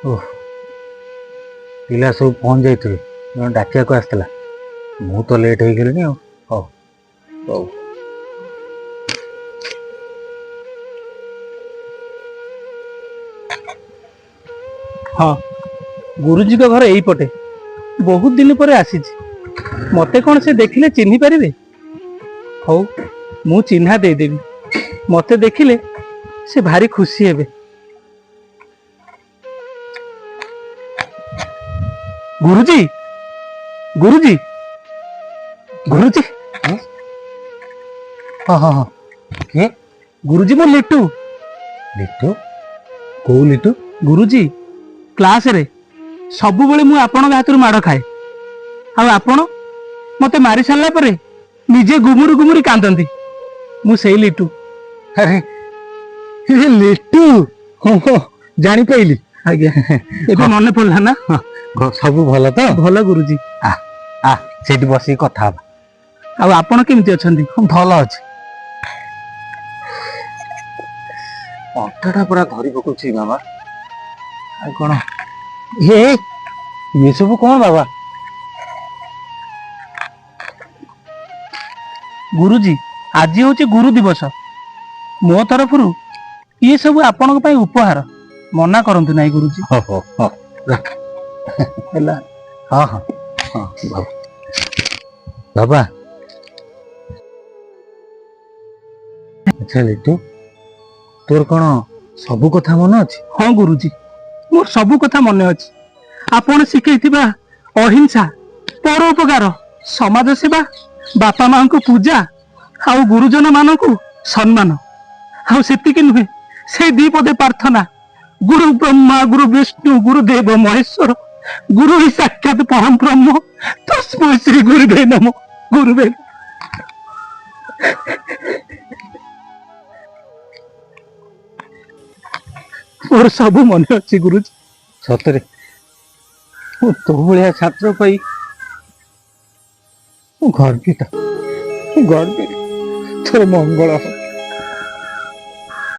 ଓହ, ପିଲା ସବୁ ପହଞ୍ଚି ଯାଇଥିବେ। ଜଣେ ଡାକିବାକୁ ଆସିଥିଲା, ମୁଁ ତ ଲେଟ୍ ହେଇଗଲିଣି। ଆଉ ହଉ ହଉ। ହଁ, ଗୁରୁଜୀଙ୍କ ଘର ଏଇପଟେ। ବହୁତ ଦିନ ପରେ ଆସିଛି। ମତେ କଣ ସେ ଦେଖିଲେ ଚିହ୍ନି ପାରିବେ? ହଉ, ମୁଁ ଚିହ୍ନା ଦେଇଦେବି। ମତେ ଦେଖିଲେ ସେ ଭାରି ଖୁସି ହେବେ। ଗୁରୁଜୀ, ଗୁରୁଜୀ, ଗୁରୁଜୀ! ହଁ ହଁ ହଁ କିଏ? ଗୁରୁଜୀ, ମୁଁ ଲିଟୁ। ଲିଟୁ? କୋଉ ଲିଟୁ? ଗୁରୁଜୀ, କ୍ଲାସରେ ସବୁବେଳେ ମୁଁ ଆପଣଙ୍କ ହାତରୁ ମାଡ଼ ଖାଏ, ଆଉ ଆପଣ ମତେ ମାରି ସାରିଲା ପରେ ନିଜେ ଗୁମୁରି ଗୁମୁରି କାନ୍ଦନ୍ତି। ମୁଁ ସେଇ ଲିଟୁ। ଆରେ ଏ ଲିଟୁ! ହଁ ହଁ, ଜାଣିପାଇଲି। ଆଜ୍ଞା, ଏବେ ମନେ ପଡିଲା ନା? ସବୁ ଭଲ ତ? ଭଲ ଗୁରୁଜୀ। ଆ, ସେଇଠି ବସିକି କଥା ହବା। ଆଉ ଆପଣ କେମିତି ଅଛନ୍ତି? ଭଲ ଅଛି। ଅଣ୍ଟାଟା ପୁରା ଧରି ପକଉଛି ବାବା। ଆଉ କଣ ଇଏ ଇଏ ସବୁ କଣ ବାବା? ଗୁରୁଜୀ, ଆଜି ହଉଛି ଗୁରୁ ଦିବସ। ମୋ ତରଫରୁ ଇଏ ସବୁ ଆପଣଙ୍କ ପାଇଁ ଉପହାର। ମନା କରନ୍ତୁ ନାହିଁ ଗୁରୁଜୀ। ହଉ ହଉ ହଉ, ରଖ। ହେଲା? ହଁ ହଁ ହଁ ବାବା, ବାବା। ଆଚ୍ଛା ଲିଟୁ, ତୋର କଣ ସବୁ କଥା ମନେ ଅଛି? ହଁ ଗୁରୁଜୀ, ମୋର ସବୁ କଥା ମନେ ଅଛି। ଆପଣ ଶିଖେଇଥିବା ଅହିଂସା, ପରୋପକାର, ସମାଜ ସେବା, ବାପା ମାଙ୍କୁ ପୂଜା ଆଉ ଗୁରୁଜନ ମାନଙ୍କୁ ସମ୍ମାନ। ଆଉ ସେତିକି ନୁହେଁ, ସେଇ ଦି ପଦେ ପ୍ରାର୍ଥନା, ଗୁରୁ ବ୍ରହ୍ମା ଗୁରୁ ବିଷ୍ଣୁ ଗୁରୁ ଦେବ ମହେଶ୍ୱର, ଗୁରୁ ହିଁ ସାକ୍ଷାତ ପରମ ବ୍ରହ୍ମ, ତସ୍ମୈ ଶ୍ରୀ ଗୁରୁବେ ନମ ଗୁରୁବେ। ମୋର ସବୁ ମନେ ଅଛି ଗୁରୁଜୀ। ସତରେ ମୁଁ ତୋ ଭଳିଆ ଛାତ୍ର ପାଇ ମୁଁ ଗର୍ବିତ, ମୁଁ ଗର୍ବିତ। ତୋର ମଙ୍ଗଳ ହଉ।